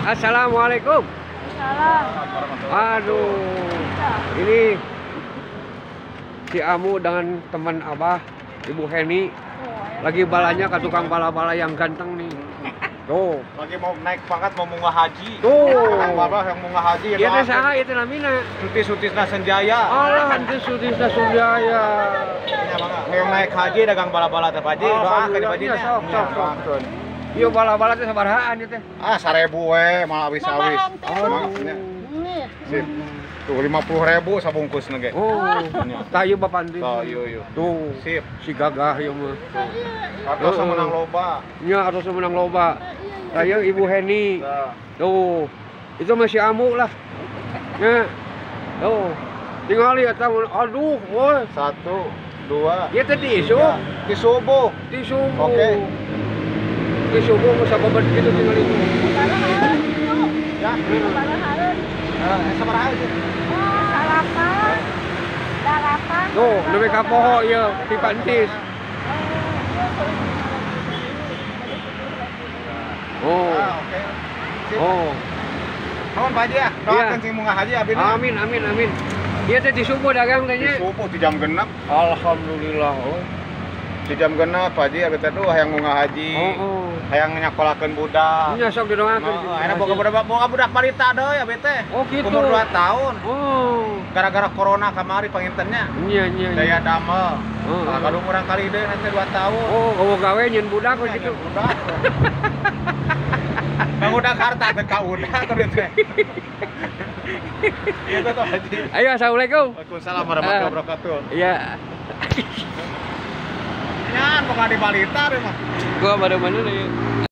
Assalamualaikum. Salam. Aduh. Ini si Amu dengan teman Abah, Ibu Heni, lagi balanya ke tukang bala-bala yang ganteng nih. Tuh. Lagi mau naik pangkat mau munggah haji. Tuh. Abah yang munggah haji ya. Ieu teh saha ieu teh namina? Suti Sutisna Senjaya. Alah, henteu Sutisna Senjaya. Yang naik haji dagang bala-bala teh Pak Haji. Doakeun Pak Haji. Sok sok sok. Ieu bala-bala teh sabarahaan ieu teh? Ah, 1000 we, malah awis-awis. Oh. Sip. Tuh 50.000 sabungkus ge. Oh. Tah ieu Bapak Andi. Tah ieu ieu. Tuh. Sip. Si gagah ieu mah. Atos menang loba. Nya atos menang loba. Tah ieu Ibu Heni. Tuh. Itu masih Amu lah. Nya. Tuh. Tingali eta aduh, woi. 1 2. Ieu teh di isuk, di subuh. Di subuh. Oke. Di subuh mah sababad kitu tingali. Ya. Sabaraha sih? 8 8. Tuh, nepi ka poho ieu ti Pantis. Oh. Oke. Oh. Nuhun Pak Haji ya. Doakeun sing munggah haji abdi. Amin amin amin. Ieu teh di subuh dagang teh nya. Di subuh di jam 6. Alhamdulillah. Oh. Di jam 6 Pak Haji abdi teh duh hayang munggah haji. Oh. Hayang nyakolakeun budak. Nya sok didoakeun. Heeh, ayeuna boga budak balita deui abdi teh. Oh gitu. Umur 2 tahun. Oh. Gara-gara corona kamari pangintennya. Nya nya. Daya damel. Oh. Kalau kurang kali deui nanti 2 tahun. Oh, eueuh gawe nyeun budak we gitu. Budak. Bang udah harta teh ka udah teh. Ieu teh Haji. Ayo assalamualaikum. Waalaikumsalam warahmatullahi wabarakatuh. Iya. Nyan boga di balita deh mah. Gua pada mana nih?